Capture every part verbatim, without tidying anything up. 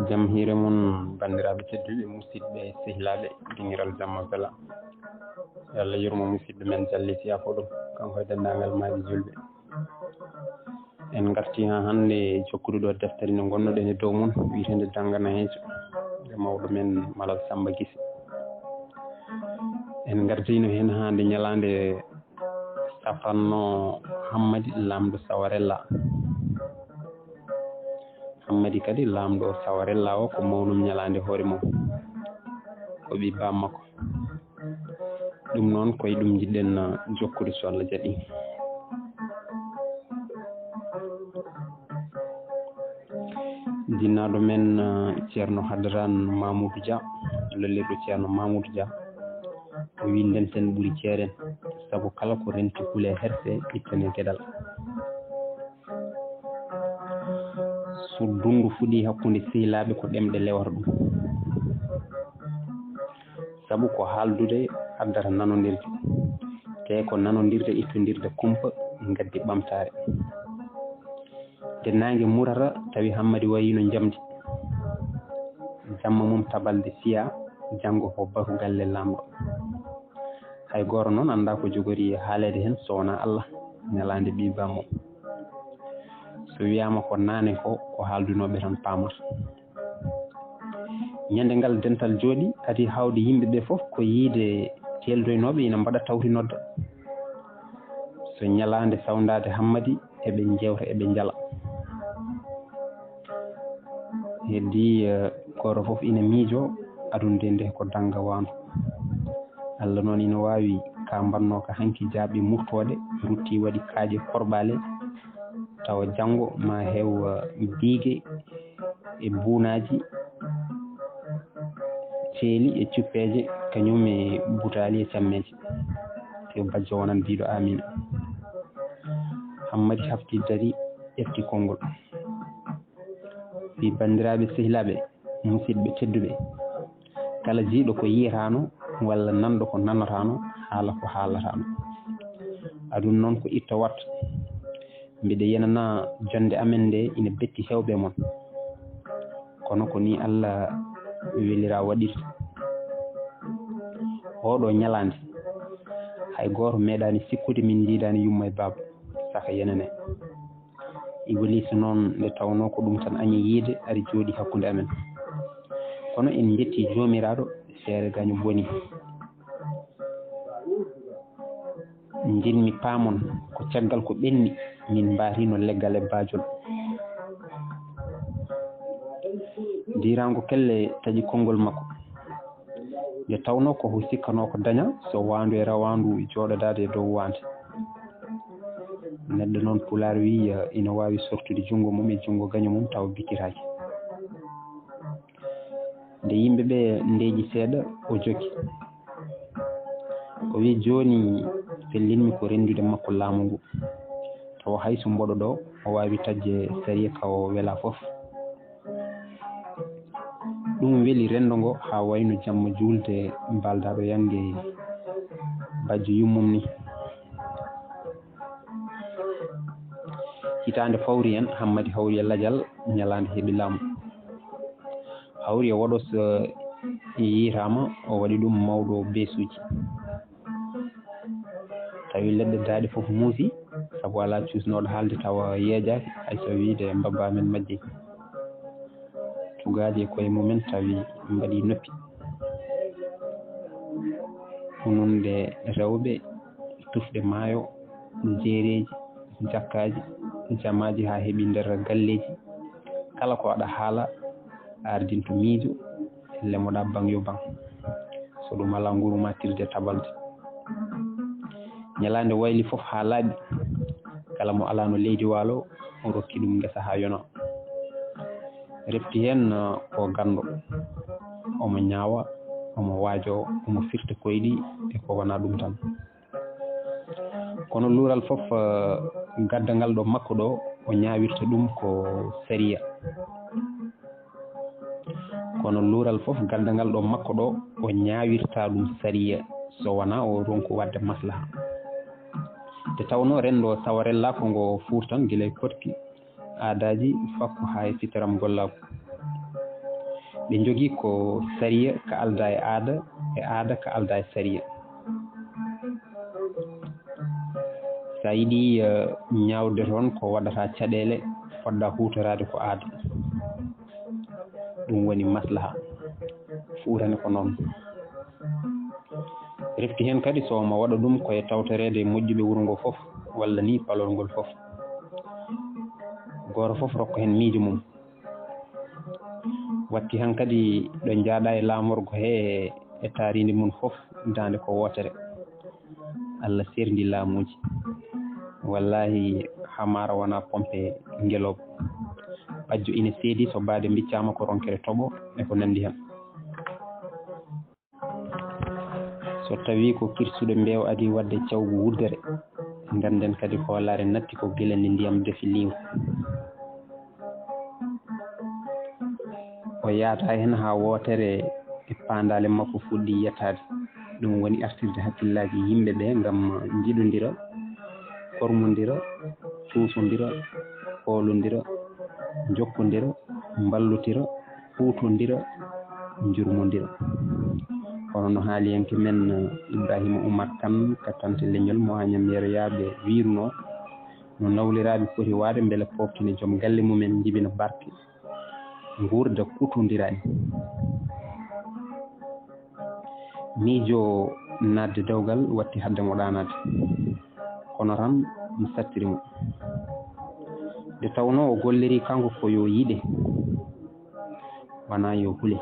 Jam hiire mon, banndiraaɓe tedduɓe, musidɓe, sehilaaɓe, dingiral jamma bela. Yo Allah yurmo musidɗo men Jalli Siya Foɗo, kanko e denndaangal maaji julɓe. En ngartii haa hannde jokkude ɗo deftere nde ngonnoɗen e dow mum, wiyeteende Danganaheejo, nde mawɗo men Malal Samba Gise. En ngardiino heen haa nde ñalaande safranno Hammadi, laamɗo Sawarella. Hammadi kadi, laamɗo Sawarella o, ko mawnum ñalaande hoore mum, ko ɓii baam makko. Ɗum noon, ko e ɗum njiɗɗen, uh, jokkude, so Allah jaɓi. Jinnaaɗo men, uh, Ceerno Hadaran Mamoudou Dia, lollirɗo Ceerno Mamoudou Dia, o wi: "Ndenten ɓuri ceeren, sabu kala ko renti kulee herse, ittane geɗal." So dunngu fuɗii hakkunde sehilaaɓe, ko ɗemɗe lewata ɗum. Sabu ko haaldude addata nanondirde, te ko nanondirde ittondirde kumpa, gaddi ɓamtaare. Nde naange murata, tawi Hammadi wayiino njamndi, jamma mum tabalde fiyaa, janngo ko batu galle laamɗo. Hay gooto noon anndaa ko jogori haaleede heen so wonaa Allah, ñalaande ɓii baam mum. So wiyaama ko naane ko, ko haaldunooɓe tan paamata. Ñande ngal dental jooɗi, adii haawde yimɓe ɓe fof ko yiide teeldoynooɓe ina mbaɗa tawti nodda. So ñalaande sawndaade Hammadi, eɓe njeewta, eɓe njala. Heddii, eh, gooto fof ina miijoo, aduna nde ko dannga waandu. Allah noon ina waawi, ka mbannoo ka hanki jaaɓi murtooɗe, rutti waɗi kaaƴe korɓaale, tawa janngo ma heew, eh, biige e buunaaji, ceeli e cuppeeje, kañum e butaali e cammeeje. Yo bajjo wonan biiɗo aamiin. Hammadi hafti, dari, ƴefti konngol. Wi: "Banndiraaɓe, sehilaaɓe, musidɓe tedduɓe, kala jiyɗo ko yiyataano walla nanɗo ko nanataano, haala ko haalataano. Aduna noon ko itto watta. Mbiɗa yenana jonnde amen nde ina betti heewɓe mon. Kono ko nii Allah weliraa waɗirde. Ooɗoo ñalaande, hay gooto meeɗaani sikkude min njiidaani yumma e baaba, saka yenane. Ibiliisa noon, nde tawnoo ko ɗum tan añi yiide, ari jooɗii hakkunde amen. Kono en njettii Joomiraaɗo, feere gaño boni. Njiɗmi paamon ko caggal ko ɓenni min mbaarino leggal e baajol." Diiraango kelle taƴi konngol makko. Nde tawnoo ko o sikkanoo ko daña so waandu e rawaandu jooɗodaade e dow waande. Neɗɗo noon, Pulaar wii, ina waawi sortude junngo mum e junngo gaño mum tawa bikkitaaki. Nde yimɓe ɓe ndeeƴi seeɗa, o jogi. O wi: "Jooni, pellinmi ko renndude makko laamu ngu, tawa hay so mboɗo ɗo, o waawi taƴde sariya ka o welaa fof." Ɗum weli renndo ngo haa wayno jamma juulde baaldaaɗo yannge bajjo yummum ni. Hitaande fawri en, Hammadi hawri e lajal ñalaande heɓi laamu. Hawri e woɗo so yiitaama, o waɗi ɗum mawɗo beesuuji. Tawi leɗɗe daaɗe fof muusi, sabu alaa cuusnooɗo haalde tawa yeejaaki, hay so wiide mbabba men majji. Tugaaji e koye mumen tawi mbaɗi noppi. Hununde rewɓe, tufɗe maayo, jeereeji, jakkaaji, jamaaji haa heɓi nder galleeji. Kala ko aɗa haala, a ardinto miijo, lemoɗaa baŋ yo baŋ. So ɗum alaa, nguru ma tirde tabalde. Ñalaande wayli fof haa laaɓi. Kala mo alaano leydi waalo, o rokki ɗum ngesa haa yona. Refti heen, uh, ko ganndo. Omo ñaawa, omo waajoo, omo firta koyɗi e ko wonaa ɗum tan. Kono luural fof, uh, gaddangal ɗo makko ɗo, o ñaawirta ɗum ko sariya. Kono luural fof gaddangal ɗo makko ɗo, o ñaawirta ɗum sariya, so wonaa o ronku waɗde maslaha. Nde tawnoo renndo Sawarella ko ngo fuurtan gila e koɗki, aadaaji, fakku haa e sitaram gollaagu. Ɓe njogii ko sariya ka aldaa e aada, e aada ka aldaa e sariya. So a yiɗii, eh, ñaawde toon ko waɗata caɗeele, fotɗaa huutoraade ko aada. Ɗum woni maslaha. Fuutani ko noon. Refti heen kadi so omo waɗa ɗum ko e tawtoreede e moƴƴuɓe wuro ngoo fof, walla ni palol ngol fof. Gooto fof rokka heen miijo mum. Watti hankadi ɗo njaaɗa e laamorgo he e taariindi mum fof, daande ko wootere. Allah serndi laamuuji. Wallaahi, hamaara wonaa pompe ngelooba. Bajjo ina seedi so baade mbiccaama ko ronkere toɓo e ko nanndi heen. So tawii ko kirsuɗo mbeewa adii waɗde cawgu wuddere, ngannden kadi hoolaare natti ko gila nde ndiyam defi liingu. O yaata heen haa wootere e paandaale makko fuɗɗi yettaade. Ɗum woni artirde hakkillaaji yimɓe ɓe ngam njiɗondira, hormondira, cuusondira, hoolondira, jokkondira, mballotira, huutondira, njurmondira. Hono no haaliyanke men, eh, Ibrahima Oumar Kane ka Tante Leñol mo Agnam Yero Yaaɓe wiirunoo, no nawliraaɓe poti waade mbele pooftine joom galle mumen, njibina barke, nguurda kuutondiraa ni. Miijo naatde dewgal watti hadde mo ɗaanaade. Kono tan mi sattiri mo. Nde tawnoo o gollirii kanko ko yo yiɗe, wonaa yo hule.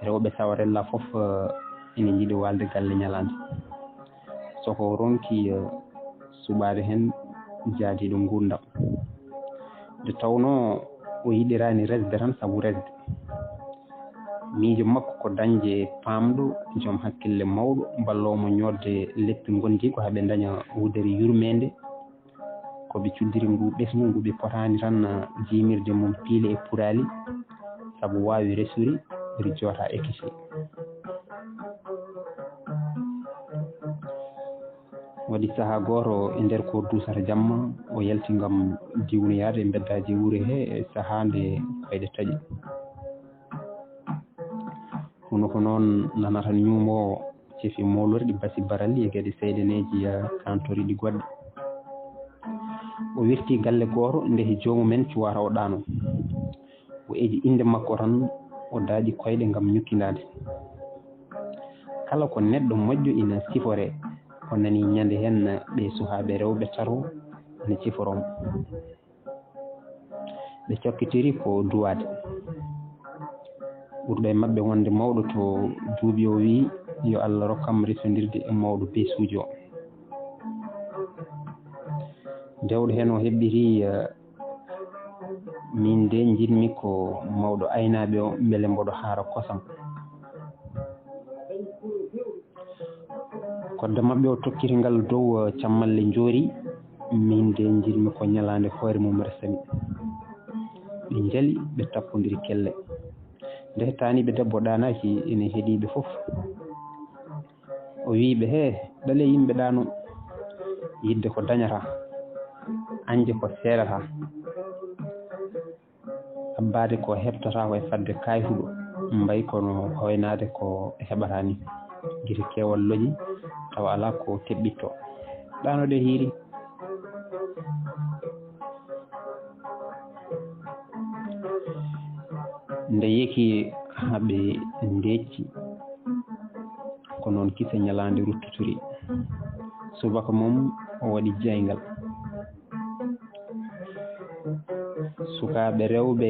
Rewɓe sawarella fof, eh, ina njiɗi waalde galle ñalaande. So ko ronki, eh, suɓaade heen jaadiiɗo nguurndam. Nde tawnoo o yiɗiraani resde tan sabu resde. Miijo makko ko dañde paamɗo, joom hakkille mawɗo, balloowo mo ñoodde leppi ngondiiko haa ɓe ndaña wudere yurmeende. Ko ɓe cuddiri ngu ɓesngu ngu ɓe potaani tan jiimirde mum piile e puraali, sabu waawi resude, ɓuri joota ekiti. Waɗi sahaa gooto e nder ko duusata jamma, o yalti ngam diwnoyaade e mbeddaaji wuro he e sahaa nde koyɗe taƴi. Kono ko noon nanata ñuumoowo cefi moolorɗi basi baralli e kadi seyɗeneeji, eh, kantoriiɗi goɗɗi. O wirti galle gooto nde he joomumen cuwata o ɗaano. O eji innde makko tan, o daaƴi koyɗe ngam ñukkindaade. Kala ko neɗɗo moƴƴo ina siforee, o nani ñande heen ɓee suhaaɓe rewɓe tato ina ciforoo mo. Ɓe cokkitiri ko duwaade. Ɓurɗo e maɓɓe wonde mawɗo to duuɓi o wi'i yo Allah rokkam resondirde e mawɗo beesuujo o. Dewɗo heen o heɓɓiri, eh, min de njiɗmi ko mawɗo aynaaɓe o, mbele mboɗo haara kosam. Kodde maɓɓe o tokkiri ngal dow, eh, cammalle njoori, min de njiɗmi ko ñalaande hoore mum resami. Ɓe njali, ɓe tappondiri kelle. Nde taaniiɓe debbo ɗaanaaki ene heɗii ɓe fof. O wi'i ɓe, "Hee, ɗalee yimɓe ɗaano, yidde ko dañata, añde ko seeɗata, abbaade ko heɓtata ko e fadde kaayhuɗo, mbay kono hoynaade ko heɓata ni. Gite keewal loƴi, tawa alaa ko teɓɓitto. Ɗaano de hiiri." Nde yeki haa ɓe ndeecci, ko noon kise ñalaande ruttotori. Subaka mum o waɗi jaayngal. Sukaaɓe rewɓe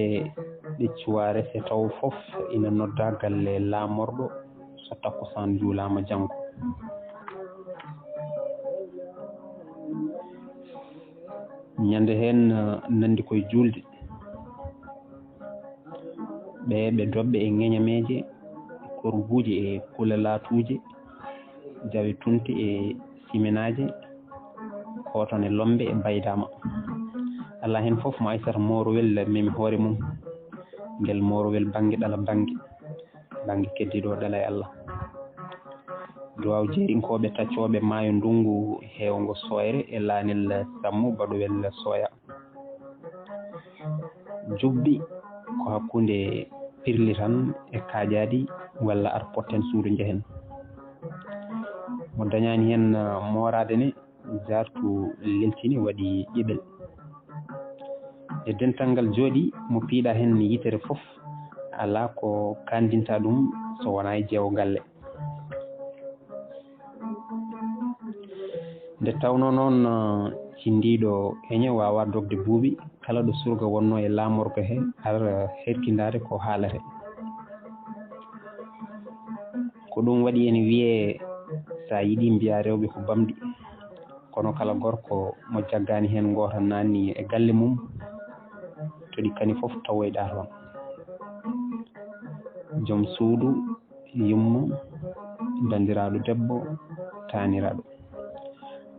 ɓe cuwaa rese taw fof ina noddaa galle laamorɗo so takkusaan juulaama janngo. Ñande heen, eh, nanndi koye juulde. Ɓe, ɓe doɓɓe e ŋeñameeje, korbuuje e kulalaatuuje, jawe tunte e siminaaje, kootone lombe e baydaama. Alaa heen fof mo Aysata moorowel memi hoore mum, ngel moorowel bannge ɗala bannge. Bannge keddiiɗo o ɗala e Allah. Duwaaw jeerinkooɓe taccooɓe maayo ndunngu heewngo sooyre e laanel sammu baɗowel sooya. Jubbi ko hakkunde pirli tan e kaaƴaadi walla ar potten suudu njehen. Mo dañaani heen, ah, mooraade ne, Zartu leltini waɗi ƴeɓel. E dental ngal jooɗi mo piiɗa heen yitere fof, alaa ko kaandinta ɗum so wonaa e jeewo galle. Nde tawnoo noon, ah, ci ndiiɗo heñe waawaa dogde buuɓi, kala ɗo surga wonnoo e laamorgo he, ar herkindaade ko haalate. Ko ɗum waɗi ene wiyee, so a yiɗii mbiyaa rewɓe ko bamɗi. Kono kala gorko mo jaggaani heen gooto naanni e galle mum, toɗi kani fof tawoyɗaa toon. Joom suudu, yumma, banndiraaɗo debbo, taaniraaɗo.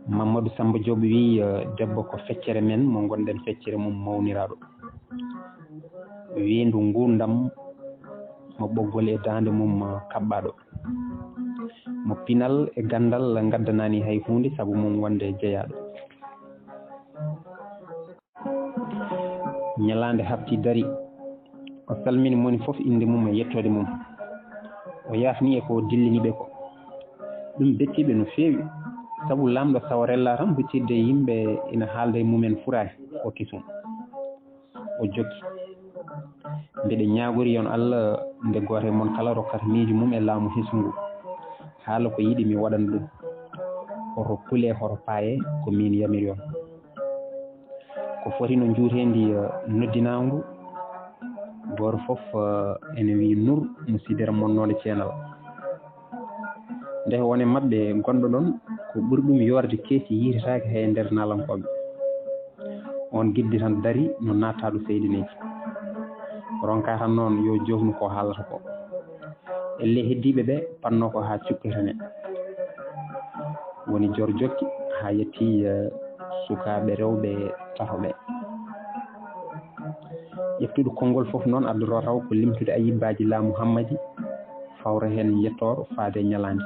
Mamadou Samba Diop wiyi, eh, debbo ko feccere men mo ngonɗen feccere mum mawniraaɗo. Weendu nguurndam mo ɓoggol e daande mum, eh, kaɓɓaaɗo. Mo pinal e ganndal ngaddanaani hay huunde sabu mum wonde jeyaaɗo. Ñalaande hafti dari, o salmini moni fof innde mum e yettoode mum. O yaafni e ko dillini ɓe ko. Ɗum betti ɓe no feewi, sabu laamɗo Sawarella tan huccitde e yimɓe ina haalda e mumen furaani, o kisum. O jokki. Mbeɗe ñaagori yon Allah nde gooto e mon kala rokkata miijo mum e laamu hesu ngu. Haala ko yiɗi mi waɗana ɗum. Hoto pule, hoto paaye, ko miin yamiri on. Ko foti no njuuteendi, eh, noddinaangu, gooto fof, eh, ene wiyi Nur mo Sidere monnooɗo ceenal. Nde wone maɓɓe gonɗo ɗon, ko ɓuri ɗum yoorde keeci yiitetaake hay e nder naalankooɓe. On giddi tan dari no naattaa ɗo seydineeji. Ronka tan noon yo joofnu ko haalata ko. Elle heddiiɓe ɓe pannoo ko haa cukkitane. Woni jor jokki haa yettii, eh, sukaaɓe rewɓe tato ɓe. Ƴeftude konngol fof noon addotoo taw ko limtude ayibbaaji laamu Hammaji, fawra heen yettoor faade e ñalaande.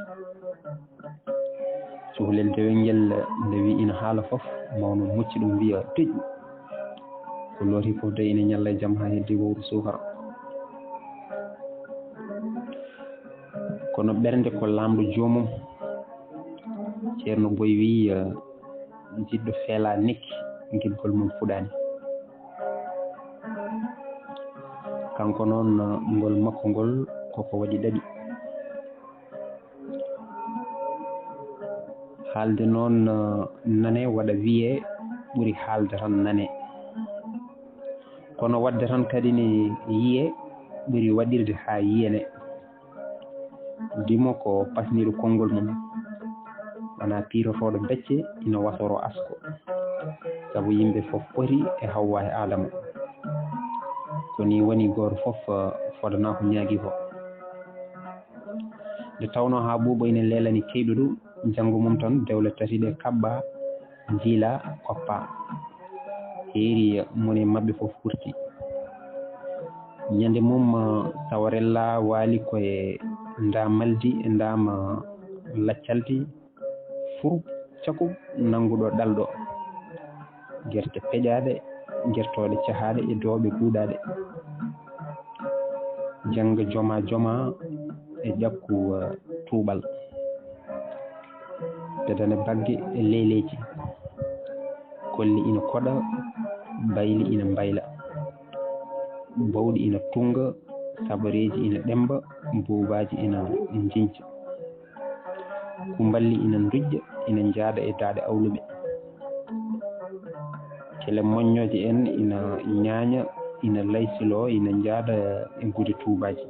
Cukalel dewel ngel nde wi ina haala fof, mawno mucci ɗum wiya deƴƴu. Ko looti fof de ina ñalla e jam haa heddi wowru suukara. Kono ɓernde ko laamɗo joomum. Ceerno Boy wi, eh, jiɗɗo feela nekki, giggol mum fuɗaani. Kanko noon, eh, ngol makko ngol koko waɗi ɗaɗi. Haalde noon, eh, nane waɗa wiyee ɓuri haalde tan nane. Kono waɗde tan kadi ne yiyee ɓuri waɗirde haa yiyane. Dimo ko pasniiɗo konngol mum. Wonaa piirotooɗo becce ina wasoro asko. Sabu yimɓe fof poti e Hawwa e Aadama. Ko nii woni gooto fof, eh, fodanaa ko ñaagi ko. Nde tawnoo haa ɓuuɓo ina leelani keyɗuɗo, janngo mum tan dewle tati ɗe kaɓɓa, njiila, koppa. Heeri moni maɓɓe fof hurti. Ñande mum, eh, Sawarella waali ko e ndaa maldi, e ndaama laccaldi, fur cakub nannguɗo ɗalɗo. Gerte peƴaaɗe, gertooɗe cahaaɗe e dooɓe guuɗaaɗe. Jannga joma joma e ƴakku, eh, tuuɓal. Bedane bagge e leyleeji. Kolli ina koɗa, bayli ina mbayla. Bawɗi ina tunnga, sabareeji ina ɗemmba, buubaaji ina njiñca. Kumballi ina ndujja, ina njaada e daaɗe awluɓe. Kele moññooje en ina ñaaña, ina laysiloo, ina njaada e gude tuubaaji.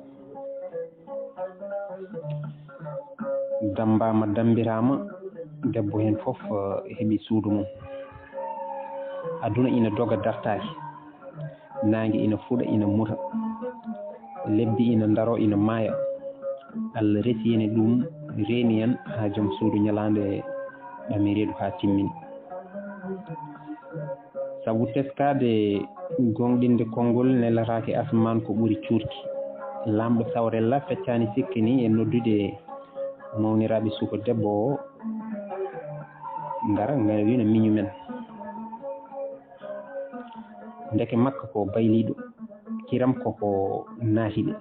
Dammbaama, dammbiraama, debbo heen fof, eh, heɓi suudu mum. Aduna ina doga dartaaki. Naange ina fuɗa, ina muta. Lebbi ina ndaro, ina maaya. Allah resi en e ɗum, reeni en haa joom suudu ñalaande ɓami reedu haa timmini. Sabu teskaade goongɗinde konngol nelataake asamaan ko ɓuri cuurki. Laamɗo Sawrella feccaani sikke ni e noddude mawniraaɓe suko debbo o ngara, ngara wina miñu men. Ndeke makka ko bayliiɗo. Kiram koko naati ɓe.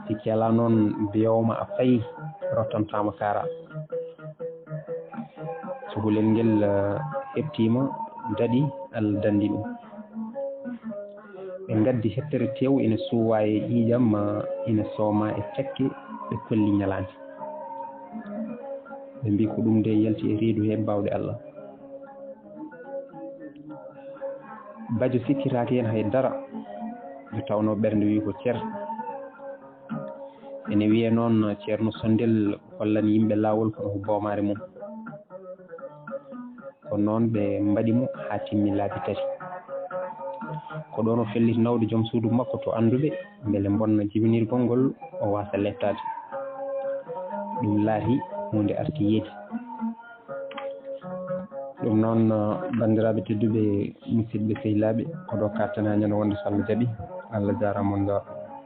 Sikke alaa noon, biyooma a fayi, rottantaama kaara. Sugulel ngel, eh, heɓtiima, daɗi, Allah danndi ɗum. Ɓe ngaddi hettere tew ina suuwa e ƴiiƴam, eh, ina sooma e cakke, ɓe kolli ñalaande. Ɓe mbii ko ɗum de yalti e reedu he baawɗe Allah. Bajo sikkitaaki heen hay dara, nde tawnoo ɓernde wii ko cer. Ene wiyee noon Ceerno Sondel hollan yimɓe laawol kono ko boomaare mum. Ko noon ɓe mbaɗi mo haa timmi laabi tati. Ko ɗoon o felliti nawde joom suudu makko to annduɓe, mbele mbonna jibinirgol ngol, o waasa lettaade. Ɗum laati huunde arti yeedi. Ɗum noon, banndiraaɓe tedduɓe, musidɓe sehilaaɓe, ko ɗo kaarten haa ñande wonde, so Allah jaɓi. Allah jaaraama on njaaraama.